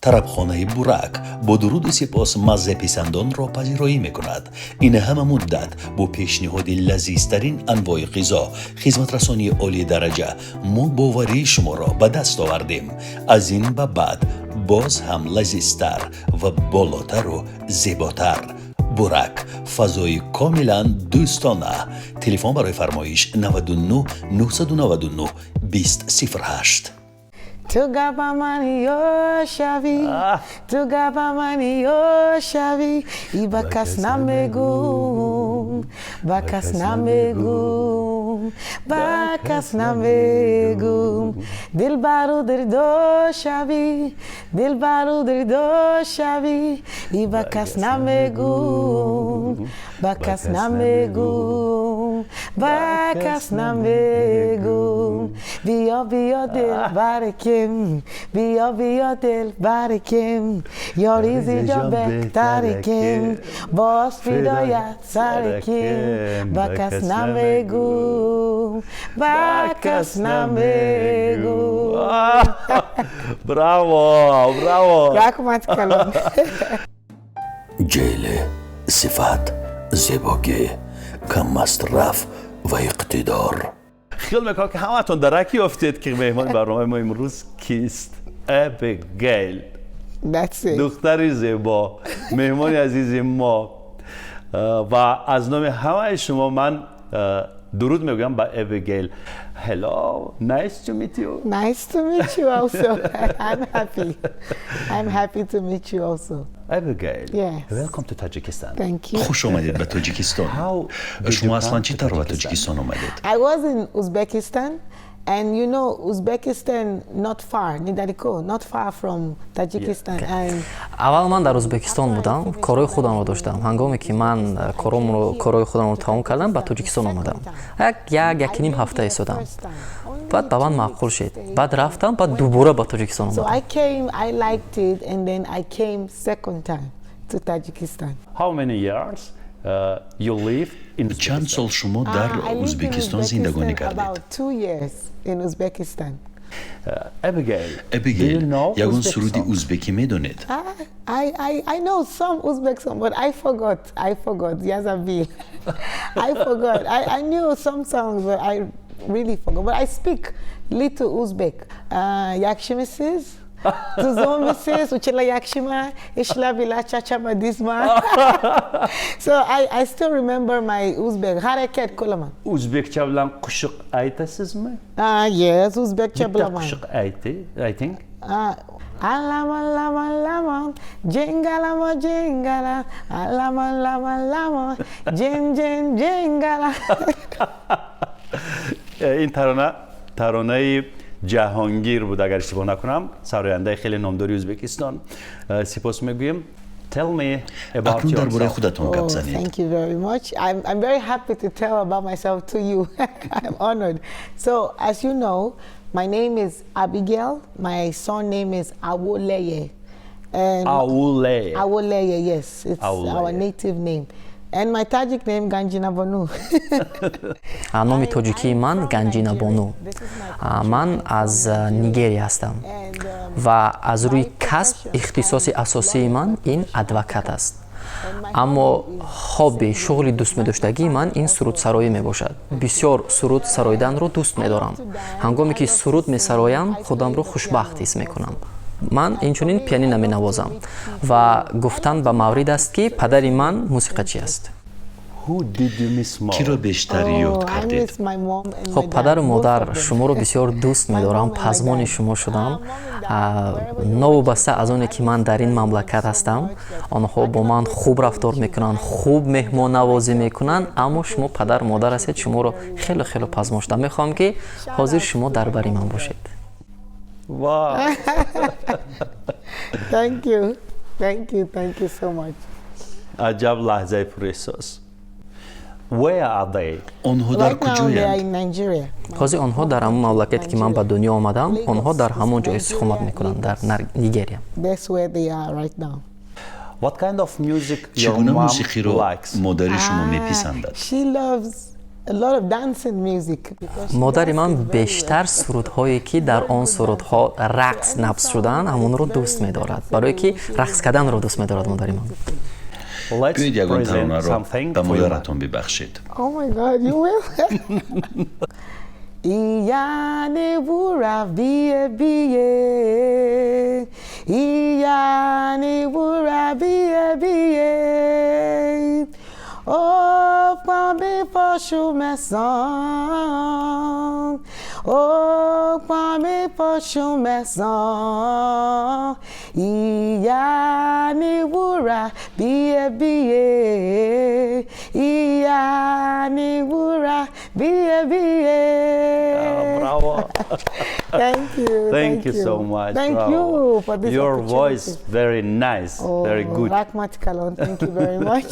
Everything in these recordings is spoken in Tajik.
Тарабхонаи «Бурак» бо дуруду сипос маззаписандонро пазироӣ мекунад. Ин ҳама муддат бо пешниҳоди лазизтарин анвои ғизо, хизматрасонии олии дараҷа мо боварии шуморо ба даст овардем. Аз ин ба баъд боз ҳам лазизтар ва болотару зеботар. «Бурак», фазои комилан дӯстона. Телефон барои фармоиш: 99 999 20 08. Ту гапа мани ёшавӣ, ту гапа мани ёшавӣ, и ба кас намегум, ба кас намегум, ба кас намегум. Дилбару дилдошавӣ, дилбару дилдошавӣ, и ба кас намегум, ба кас намегум, ба кас намегум. Биё, биё, дилбараким, биё, биё, дилбараким, ёри зи ҷон беҳтараким, боз фидоят сараким, ба кас намегум, ба кас намегум. Браво, браво! Раҳмат калон. Ҷеле, сифат, зебогӣ, каммасраф ва иқтидор. Хиёл мекунам, ки ҳаматон дарак ёфтед, ки меҳмони барномаи мо имрӯз кист. Эбигейл. That's it. Духтари зебо, меҳмони азизи мо, ва аз номи ҳамаи шумо ман дуруд мегӯям ба Эбигейл. Hello, nice to meet you. Nice to meet you also. I'm happy. I'm happy to meet you also. Abigail. Yes. Welcome to Tajikistan. Thank you. Хуш омадед ба Тоҷикистон. Шумо аслан чӣ тавр ба Тоҷикистон омадед? I was in Uzbekistan, and Uzbekistan not far, недалеко, not far from Tajikistan. And Аввал ман дар Ӯзбекистон будам, корҳои худамро доштам. Ҳангоме ки ман корҳои худамро тамом кардам, ба Тоҷикистон омадам. Як якним ҳафта истодам, баъд ба ман маъқул шид, баъд рафтам, баъд дубора ба Тоҷикистон so омадам. I came, I liked it, and then I came second time to Tajikistan. How many years you live in Чанд сол шумо дар I lived in Ӯзбекистон зиндагонӣ Uzbekistan кардед? about 2 years in Uzbekistan. Abigail. Эбигейл, ягон суруди узбекӣ медонед? I know some Uzbek song, but I forgot. I forgot. Yazabil. I forgot. I knew some songs, but I really forgot. But I speak little Uzbek. Yaxshimisiz? Tuzukmisiz, uchila yaxshimi, ishlar bila charchamadingizmi. So I still remember my Uzbek. Harakat qilaman. O'zbekcha bilan qo'shiq aytasizmi? Yes, Uzbekcha Bitta bilaman. Qo'shiq ayting. Alama lama lama, jengalama jengala, alama lama lama, jen jen jengala. Ин тарона таронаи Ҷаҳонгир буд, агар иштибоҳ накунам, сарояндаи хеле номдори Ӯзбекистон. Сипос мегӯем. Tell me about Акнун дар бораи yourself. худатон гап Oh, занед. thank you very much. I'm very happy to tell about myself to you. I'm honored. So, as you know, my name is Abigail. My surname is Awoleye. And Awoleye. Awoleye, yes. It's Awoleye. Our native name. And my Tajik name, Ganjina Bonu. Номи тоҷикии ман Ганҷина Бону. Ман аз Нигерия ҳастам ва аз рӯи касб ихтисоси асосии ман ин адвокат аст, аммо хобби, шуғли дӯстмедоштагии ман ин сурудсароӣ мебошад. Бисёр суруд сароиданро дӯст медорам. Ҳангоме ки суруд месароям, худамро хушбахт ҳис мекунам. Ман инчунин пианино менавозам ва гуфтан ба маврид аст, ки падари ман мусиқачӣ аст. Киро бештар ёд кардед? Хоб, падару модар, шуморо бисёр дӯст медорам, пазмони шумо шудам. Новобаста аз оне ки ман дар ин мамлакат ҳастам, онҳо бо ман хуб рафтор мекунанд, хуб меҳмоннавозӣ мекунанд, аммо шумо падару модар ҳастед. Шуморо хеле хеле пазмон шудам. Мехоҳам, ки ҳозир шумо дар бари ман бошед. Thank you. Thank you. Thank you so much. Аҷаб лаҳзаи пурэҳсос. Where are they? Онҳо дар куҷоянд? Ҳозир онҳо дар ҳамон мамлакате, ки ман ба дунё омадам, онҳо дар ҳамон ҷо истиқомат мекунанд, дар Нигерия. What kind of music Чӣ your гуна mom мусиқиро likes? модари шумо меписандад? She loves A lot of dancing music because she Модари ман dances very well. бештар сурудҳое, ки дар он сурудҳо рақс набз шудаанд, ҳамонро дӯст медорад, барое ки рақс карданро дӯст медорад модари ман. Биёед, ягон таронаро ба модаратон бибахшед. Oh my God, you will? Ìyá ni wúrà bíyebíye. Ìyá ni wúrà bíyebíye. Ó pọ́n mi fóṣù 9. Ó pọ́n mi fóṣù 9. Ìyá ni wúrà bíyebíye. Ìyá ni wúrà bíyebíye. Bravo. Thank you. Thank you so much. Thank Bravo. you for this Your opportunity. voice very nice, very Oh, good. Раҳмат калон, thank you very much.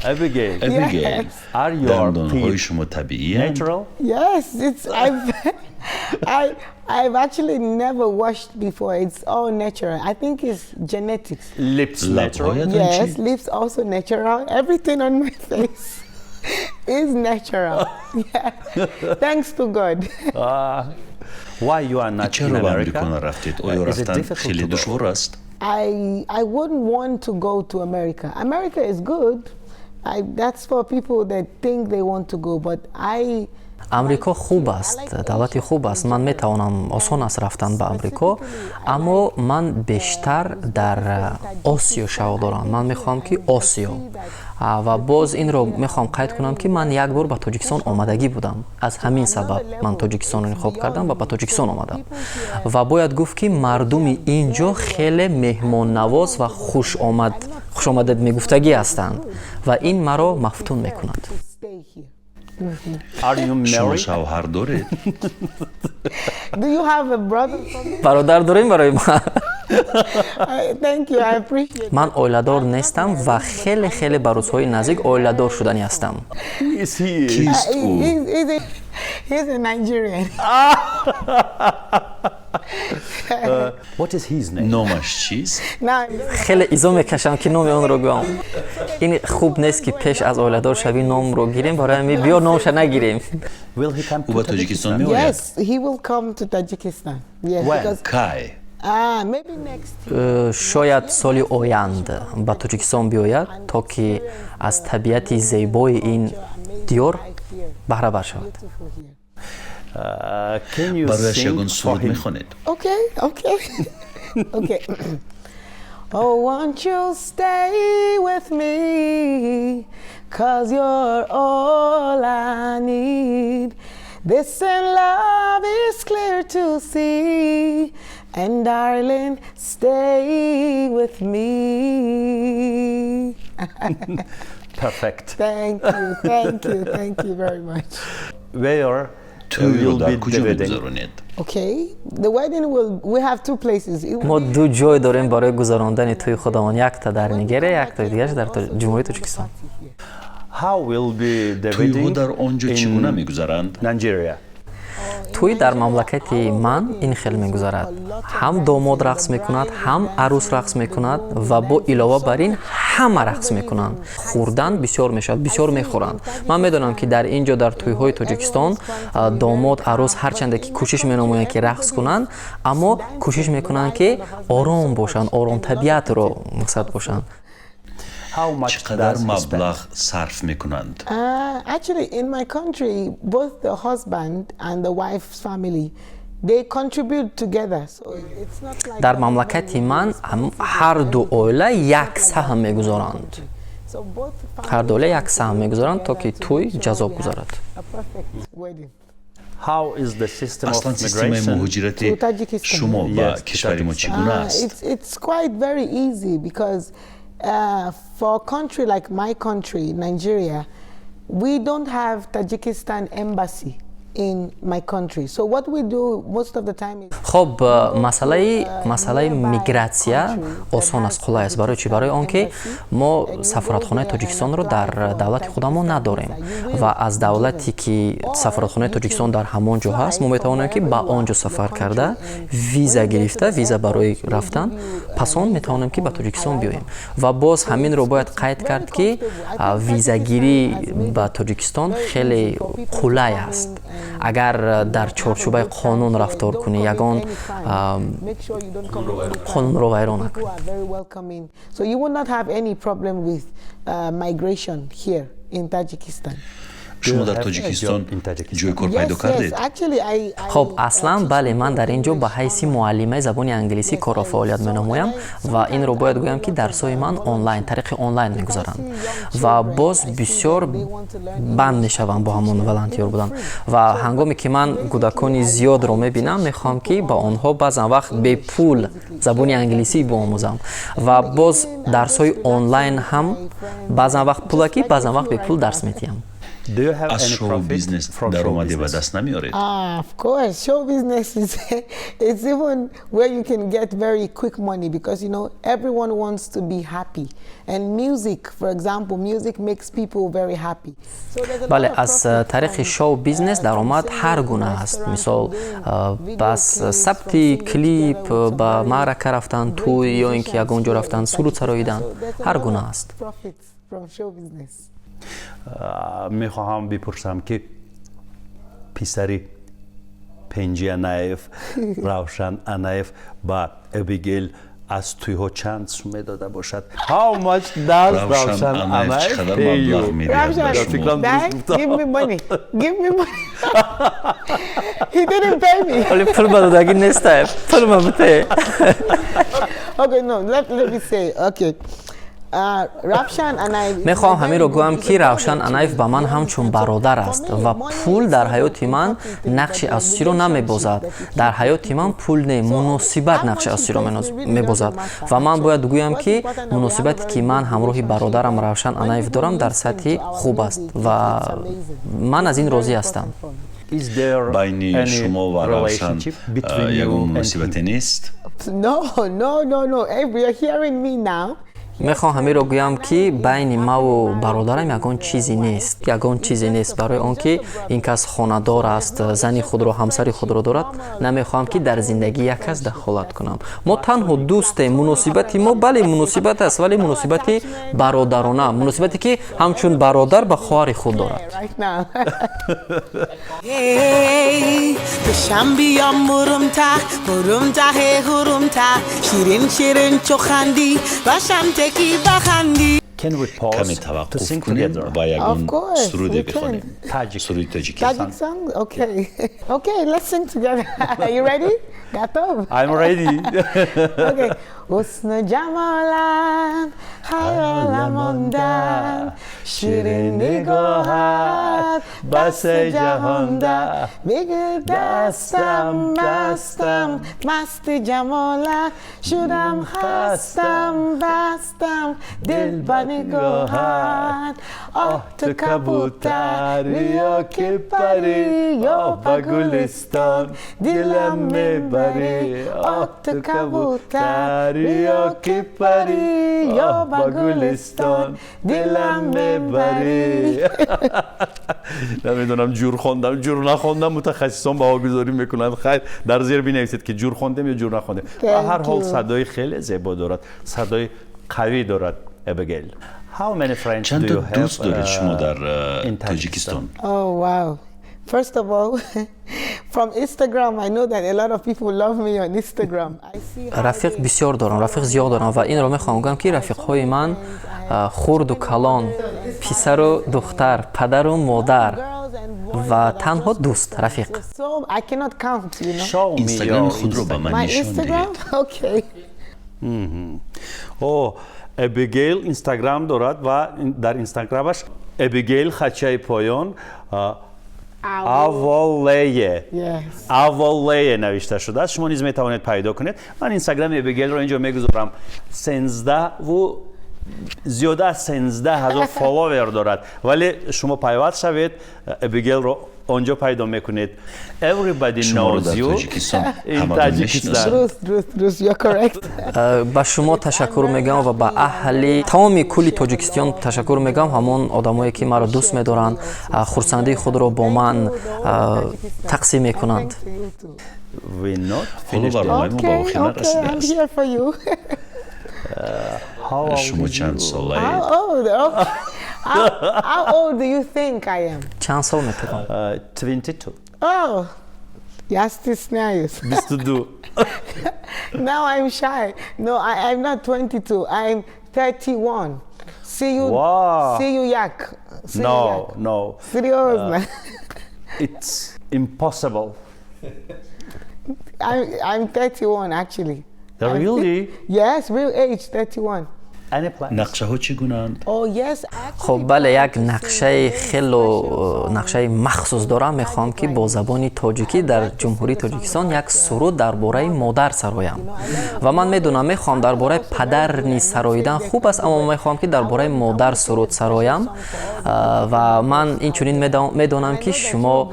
Abigail, Абигейл, are your дандонҳои teeth шумо табииянд? natural? Yes, it's I've I I've actually never washed before. It's all natural. I think it's genetics. Lips natural? Лабҳоятон чӣ? Yes, lips also natural. Everything on my face is natural. Yeah. Thanks to God. Why you are not in Чаро ба America? Амрико нарафтед? Оё рафтан хеле душвор аст? I wouldn't want to go to America. America is good. That's for people that think they want to go, but I Амрико хуб аст, давлати хуб аст, ман метавонам, осон аст рафтан ба Амрико, аммо ман бештар дар Осиё шавқ дорам. Ман мехоҳам, ки Осиё. Ва боз инро мехоҳам қайд кунам, ки ман як бор ба Тоҷикистон омадагӣ будам. Аз ҳамин сабаб ман Тоҷикистонро интихоб кардам ва ба Тоҷикистон омадам. Ва бояд гуфт, ки мардуми ин ҷо хеле меҳмоннавоз ва хушомад хушомадед мегуфтагӣ ҳастанд ва ин маро мафтун мекунад. Stay here. Are you Шумо married? шавҳар доред? Do you have a brother for me? Бародар дорем барои ман? Thank you. I appreciate. Ман оиладор нестам ва хеле хеле ба рӯзҳои наздик оиладор шуданӣ ҳастам. Who is he? Кист ӯ? He's a Nigerian. What is his name? Номаш чист? Now I'm very Хеле изо мекашам, ки номи онро гӯям. Ин хуб нест, ки пеш аз оиладор шавӣ номро гирем, барои ҳамин биё номша нагирем. Will he come Ӯ to ба Тоҷикистон Tajikistan? меояд? Yes, he will come to Tajikistan. Yes, When? because Кай? Maybe next year. Шояд соли оянд ба Тоҷикистон биёяд, то ки аз табиати зебои ин диёр баҳрабар шавад. Beautiful here. Can you Барояш sing ягон for суруд him? мехонед? Okay. Oh, won't you stay with me? 'Cause you're all I need. This in love is clear to see. And darling, stay with me. Perfect. Thank you, thank you, thank you very much. Where Тӯйро will дар be куҷо the wedding? мегузаронед? Okay, the wedding will, we have two places. It Мо ду ҷой дорем барои гузарондани тӯи худамон: якта дар Нигерия, якта дигараш дар Ҷумҳурии Тоҷикистон. How will be the Тӯйҳо wedding дар он ҷо чӣ гуна in мегузаранд? Nigeria? Тӯй дар мамлакати ман ин хел мегузарад: ҳам домод рақс мекунад, ҳам арӯс рақс мекунад ва бо илова бар ин ҳама рақс мекунанд. Хӯрдан бисёр мешавад, бисёр мехӯранд. Ман медонам, ки дар ин ҷо, дар тӯйҳои Тоҷикистон, домод, арӯс ҳарчанде ки кӯшиш менамоянд, ки рақс кунанд, аммо кӯшиш мекунанд, ки ором бошанд, оромтабиатро мақсад бошанд. How much Чӣ қадар does he spend? маблағ сарф мекунанд? Actually, in my country, both the husband and the wife's family, they contribute together. So it's not like Дар мамлакати ман ҳар ду оила як саҳм мегузоранд. So both Ҳар ду оила як саҳм мегузоранд, то ки тӯй ҷаззоб гузарад. a perfect wedding. How is the system of Аслан системаи migration? муҳоҷирати To Tajikistan. шумо ба Yes, to кишвари мо чӣ гуна аст? It's quite very easy because for a country like my country, Nigeria, we don't have Tajikistan embassy In my country. So what we do most of the time is Хоб, масъалаи мигратсия осон аст, қулай аст. Барои чӣ? Барои он ки мо сафоратхонаи Тоҷикистонро дар давлати худамон надорем ва аз давлате ки сафоратхонаи Тоҷикистон дар ҳамон ҷо ҳаст, мо метавонем, ки ба он ҷо сафар карда, виза гирифта, виза барои рафтан, пас он метавонем, ки ба Тоҷикистон биёем. Ва боз ҳаминро бояд қайд кард, ки визагирӣ ба Тоҷикистон хеле қулай аст, агар дар чорчӯбаи қонун рафтор кунӣ, ягон қонунро вайрон накунӣ. So you will not have any problem with migration here in Tajikistan. Шумо дар Тоҷикистон ҷои кор пайдо кардед? Хоб, аслан бале, ман дар ин ҷо ба ҳайси муаллимаи забони англисӣ корро фаъолият менамоям ва инро бояд гӯям, ки дарсҳои ман онлайн, тариқи онлайн мегузаранд ва боз бисёр банд мешавам бо ҳамон волонтёр будан. Ва ҳангоме ки ман кӯдакони зиёдро мебинам, мехоҳам, ки ба онҳо баъзан вақт бепул забони англисӣ биомӯзам. Ва боз дарсҳои онлайн ҳам баъзан вақт пулакӣ, баъзан вақт бепул дарс медиҳам. Аз шоу бизнес даромаде ба даст намеоред? Of course, show business is it's even where you can get very quick money because everyone wants to be happy, and music, for example, music makes people very happy. Бале, аз тариқи шоу бизнес даромад ҳар гуна аст. Мисол, бас сабти клип, ба маърака рафтан, тӯй ё ин ки ягон ҷо рафтан, суруд сароидан, ҳар гуна аст. Мехоҳам бипурсам, ки писари Пенҷи Анаев, Равшан Анаев, ба Эбигел аз тӯйҳо чанд сум медода бошад? How much does Равшан Анаев pay you? Give me money. Give me money. He didn't pay me. Вале пул ба додагӣ неста, пул ма бите. Okay, no, let me say, okay. Мехоҳам ҳаминро гӯям, ки Равшан Анаев ба ман ҳамчун бародар аст ва пул дар ҳаёти ман нақши асосиро намебозад. Дар ҳаёти ман пул не, муносибат нақши асосиро мебозад. Ва ман бояд гӯям, ки муносибате, ки ман ҳамроҳи бародарам Равшан Анаев дорам, дар сатҳи хуб аст ва ман аз ин розӣ ҳастам. Байни шумо ва Равшан ягон муносибате нест? No. You're hearing me now. Мехоҳам ҳаминро гӯям, ки байни маву бародарам ягон чизе нест, ягон чизе нест, барои он ки ин кас хонадор аст, зани худро, ҳамсари худро дорад. Намехоҳам, ки дар зиндагии як кас дахолат кунам. Мо танҳо дӯстем. Муносибати мо, бале, муносибат аст, вале муносибати бародарона, муносибате, ки ҳамчун бародар ба хоҳари худ дорад. Right now. Hey, Душанбе мурумта, мурумта, hey, hurumta, ширин ширин чо ханди, бошам теки баханди. Каме таваққуф кунем ва ягон суруде бихонем, суруди тоҷикӣ. Tajik song? Okay. Okay, let's sing together. Are you ready? Готов? I'm ready. Okay. Ҳусну ҷамолат хаёлам монда, ширин нигоҳат бас ҷаҳонда, бигир дастам, мастам, масти ҷамолат шудам, хастам, бастам дил ба нигоҳат. Оҳ, ту кабутарӣ ё ки парӣ, ё ба гулистон дилам мебарӣ. Оҳ, ту кабутарӣ ё ки парӣ, ё ба гулистон дилам мебарӣ. Намедонам, ҷур хондам, ҷур нахондам, мутахассисон баҳогузорӣ мекунанд. Хайр, дар зер бинависед, ки ҷур хондем ё ҷур нахондем. Ба ҳар ҳол, садои хеле зебо дорад, садои қавӣ дорад Эбигейл. Чанд то дӯст доред шумо дар Тоҷикистон? Oh, wow. First of all, from Instagram, I know that a lot of people love me on Instagram. I see how Рафиқ бисёр дорам, рафиқ зиёд дорам ва инро мехоҳам гӯям, ки рафиқҳои ман хурду калон, писару духтар, падару модар ва танҳо дӯст, рафиқ. So I cannot count. Инстаграми худро ба ман My нишон Instagram? диҳед. Okay. О, Эбигейл Инстаграм дорад ва дар инстаграмаш Эбигейл хачаи поён Аволее. Yes. Аволее навишта шудааст, шумо низ метавонед пайдо кунед. Ман инстаграми Эбигейлро инҷо мегузорам. Сенздаву Зиёда аз 13 000 follower дорад, вале шумо пайваст шавед, Эбигелро он ҷо пайдо мекунед. Everybody knows you in Tajikistan. Ба шумо ташаккур мегӯям ва ба аҳли тамоми кулли Тоҷикистон ташаккур мегӯям, ҳамон одамое ки маро дӯст медоранд, хурсандии худро бо ман тақсим мекунанд. Ҳоло барномаи мо ба охир нарасидааст. Шумо чанд солаед? How old do you think I am? Чанд сол метавон? 22. Oh, я стесняюсь. 22. Now I'm shy. No, I'm not 22. I'm 31. See you. Wow. See you, yak. See No, you, yak. No. Серьезно. It's impossible. I'm 31 actually. Really? Yes, real age 31. Any plans? Нақшаҳо чӣ гунаанд? Oh yes. Хуб, бале, як нақшаи хело нақшаи махсус дорам. Мехоҳам, ки бо забони тоҷикӣ дар Ҷумҳурии Тоҷикистон як суруд дар бораи модар сароям. Ва ман медонам, мехоҳам дар бораи падар низ сароидан хуб аст, аммо мехоҳам, ки дар бораи модар суруд сароям. Ва ман инчунин медонам, ки шумо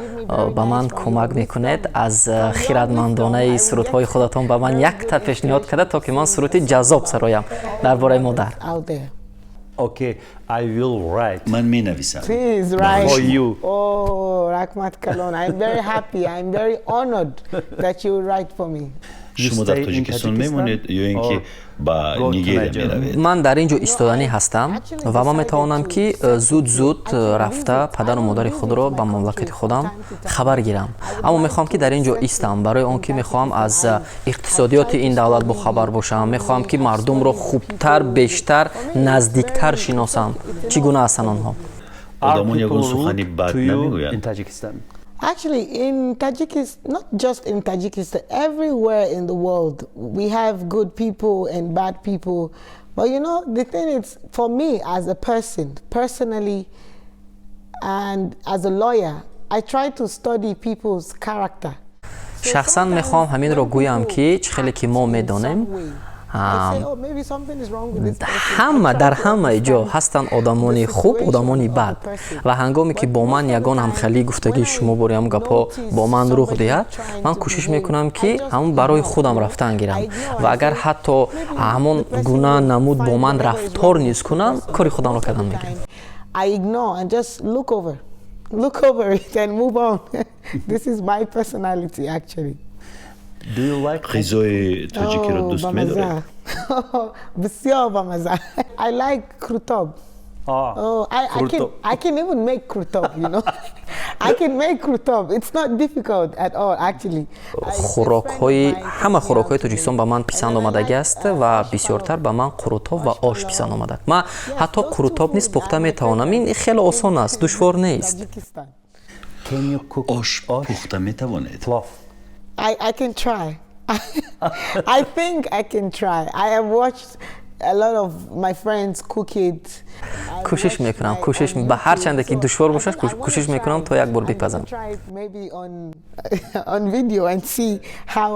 ба ман кӯмак мекунед, аз хирадмандонаи сурудҳои худатон ба ман якта пешниҳод карда, то ки ман суруди ҷаззоб сароям дар бораи модар. Out there. Okay, I will write. Ман менависам. Please write. For you. Oh, Раҳмат калон. I'm very happy. I'm very honored that you write for me. Шумо дар Тоҷикистон мемонед ё ин ки ба Нигерия меравед? Ман дар ин ҷо истоданӣ ҳастам ва ман метавонам, ки зуд зуд рафта падару модари худро ба мамлакати худам хабар гирам, аммо мехоҳам, ки дар ин ҷо истам, барои он ки мехоҳам аз иқтисодиёти ин давлат бохабар бошам, мехоҳам, ки мардумро хубтар, бештар, наздиктар шиносам, чӣ гуна ҳастанд онҳо. Одамон ягон сухани бад намегӯянд? Actually, in Tajikistan, not just in Tajikistan, everywhere in the world, we have good people and bad people. But the thing is, for me as a person, personally, and as a lawyer, I try to study people's character. Шахсан мехоҳам ҳаминро гӯям, ки чӣ хеле ки мо медонем, ҳама дар ҳамаи ҷо ҳастанд одамони хуб, одамони бад. Ва ҳангоме ки бо ман ягон ҳамхелии гуфтагии шумо бори ҳам гапҳо бо ман рух диҳад, ман кӯшиш мекунам, ки ҳамон барои худам рафтан гирам ва агар ҳатто ҳамон гуна намуд бо ман рафтор низ кунам, кори худамро кардан мегирам. I ignore and just look over it and move on. This is my personality, actually. Ғизои тоҷикиро дӯст медоред? Бисёр бамаза. I like курутоб. Oh, I can even make курутоб. I can make курутоб. It's not difficult at all, actually. Хӯрокҳои ҳама хӯрокҳои Тоҷикистон ба ман писанд омадагӣ аст ва бисёртар ба ман қурутоб ва ош писанд омада. Ман ҳатто қурутоб низ пухта метавонам. Ин хеле осон аст, душвор нест. Ош пухта метавонед? I can try. I think I can try. I have watched a lot of my friends cook it. Кӯшиш мекунам, кӯшиш ба ҳар чанде ки душвор бошад, кӯшиш мекунам, то як бор бипазам. Maybe on video and see how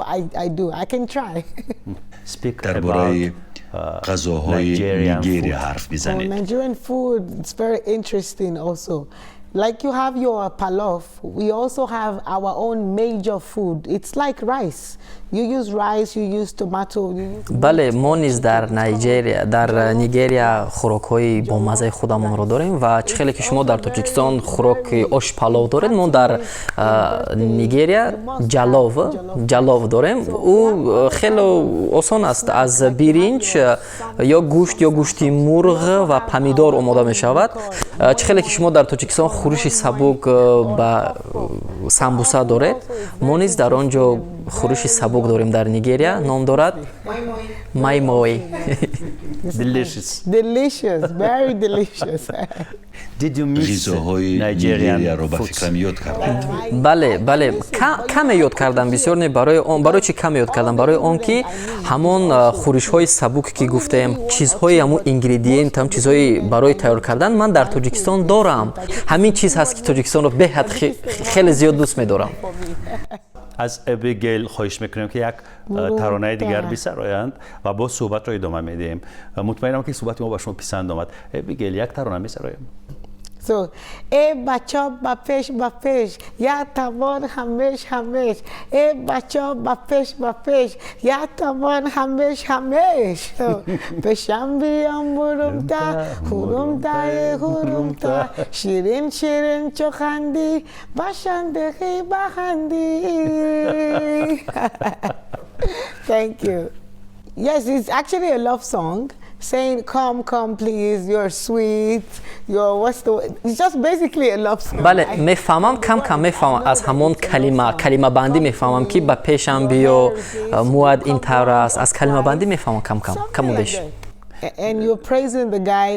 I do. I can try. Дар бораи ғазоҳои Нигерия ҳарф бизанед. Nigerian food, it's very interesting also. Like you have your palof, we also have our own major food. It's like rice. You use rice, you use tomato. You use. Бале, мо низ дар Найҷерия, дар Нигерия хӯрокҳои бомаззаи худамонро дорем. Ва чӣ хеле ки шумо дар Тоҷикистон хӯроки ош палов доред, мо дар Нигерия ҷалов дорем. Ӯ хеле осон аст, аз биринҷ ё гӯшт ё гӯшти мурғ ва помидор омода мешавад. Чӣ хеле ки шумо дар Тоҷикистон хӯриши сабук ба самбуса доред, мо низ дар он ҷо хӯриши сабук дорем. Дар Нигерия ном дорад маймой. Delicious. Delicious, very delicious. Ғизоҳои Нигерияро ба фикрам ёд кардед. Бале, каме ёд кардам, бисёр не. Барои он, барои чӣ каме ёд кардам? Барои он ки ҳамон хӯришҳои сабук, ки гуфтаем, чизҳои ҳамон ингредиент, ҳам чизҳои барои тайёр кардан ман дар Тоҷикистон дорам. Ҳамин чиз ҳаст, ки Тоҷикистонро беҳад хеле зиёд дӯст медорам. Аз Эбигейл хоҳиш мекунем, ки як таронаи дигар бисароянд ва боз суҳбатро идома медиҳем. Мутмаинам, ки суҳбати мо ба шумо писанд омад. Эбигейл, як тарона месароем. So, эй бачо, ба пеш, ба пеш, як тавон ҳамеш, ҳамеш. Эй бачо, ба пеш, ба пеш, як тавон ҳамеш, ҳамеш. So, пешам биём, бурумта, хурумта, э хурумта. Ширин, ширин чо ханди, башандехи баханди. Thank you. Yes, it's actually a love song saying, "Come, come, please, you're sweet, you're," what's the, it's just basically a love song. Бале, мефаҳмам, кам кам мефаҳмам, аз ҳамон калима, калимабандӣ мефаҳмам, ки ба пешам биё, мӯят ин тавр аст, аз калимабандӣ мефаҳмам кам кам, каму беш. And you're praising the guy.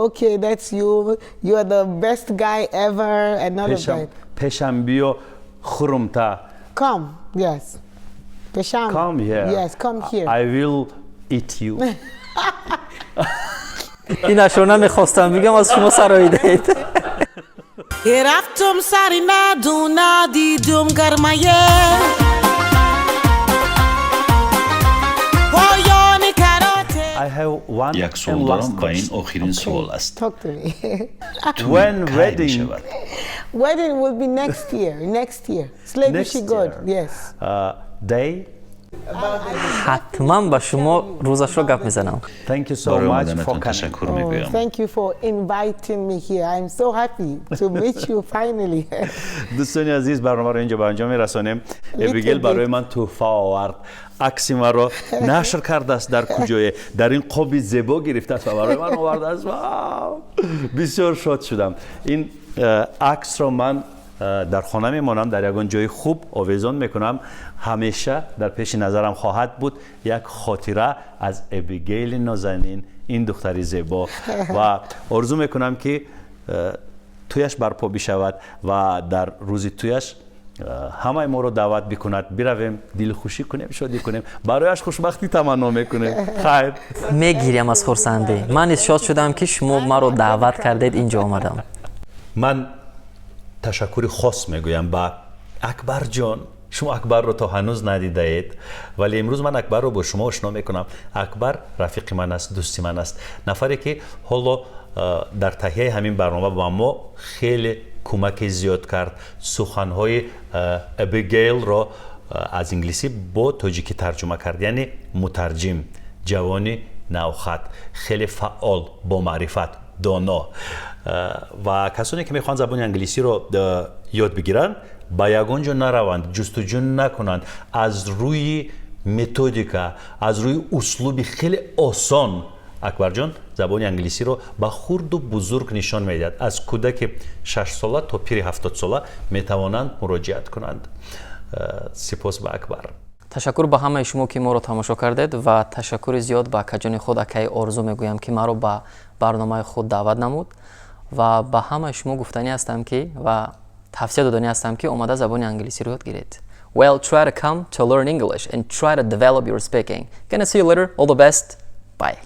Okay, that's you. You're the best guy ever, and all of that. Пешам биё, хурумта. Come, yes. Пешам. Come here. Yes, come here. I will eat you. Инашро намехостам бигам, аз шумо сароидаед. Рафтум сари надуна, дидум гармае поёни кароте. Як суол дорам ва ин охирин суол аст. When wedding? Wedding will be next year. Next year. Следующий год. Yes. Day? Ҳатман ба шумо рӯзашро гап мезанам. Барои омаданатон ташаккур мегӯям. Thank you for inviting me here. I'm so happy to meet you finally. Дӯстони азиз, барномаро инҷо ба анҷом мерасонем. Эбигел барои ман тӯҳфа овард, акси маро нашр кардааст дар куҷое, дар ин қоби зебо гирифтааст ва барои ман овардааст. Бисёр шод шудам. Ин аксро ман дар хона мемонам, дар ягон ҷои хуб овезон мекунам, ҳамеша дар пеши назарам хоҳад буд, як хотира аз Эбигейли нозанин, ин духтари зебо. Ва орзу мекунам, ки тӯяш барпо бишавад ва дар рӯзи тӯяш ҳамаи моро даъват бикунад, биравем, дилхушӣ кунем, шодӣ кунем, барояш хушбахтӣ таманно мекунем. Хайр. Мегирям аз хурсандӣ. Ман низ шод шудам, ки шумо маро даъват кардед, инҷо омадам. Ман ташаккури хос мегӯям ба Акбарҷон. Шумо Акбарро то ҳанӯз надидаед, вале имрӯз ман Акбарро бо шумо ошно мекунам. Акбар рафиқи ман аст, дӯсти ман аст, нафаре, ки ҳоло дар таҳияи ҳамин барнома ба мо хеле кӯмаки зиёд кард, суханҳои Эбигейлро аз инглисӣ бо тоҷикӣ тарҷума кард, яъне мутарҷим, ҷавони навхат, хеле фаъол, бомаърифат, доно. Ва касоне, ки мехоҳанд забони англисиро ёд бигиранд, ба ягон ҷо нараванд, ҷустуҷӯ накунанд. Аз рӯи методика, аз рӯи услуби хеле осон Акбарҷон забони англисиро ба хурду бузург нишон медиҳад. Аз кӯдаки 6-сола то пири 70-сола метавонанд муроҷиат кунанд. Сипос ба Акбар. Ташаккур ба ҳамаи шумо, ки моро тамошо кардед, ва ташаккури зиёд ба акаҷони худ, акаи Орзу мегӯям, ки маро ба барномаи худ даъват намуд. Ва ба ҳамаи шумо гуфтанӣ ҳастам, ки ва тавсия доданӣ ҳастам, ки омада забони англисиро ёд гиред. Well, try to come to learn English and try to develop your speaking. Gonna see you later. All the best. Bye.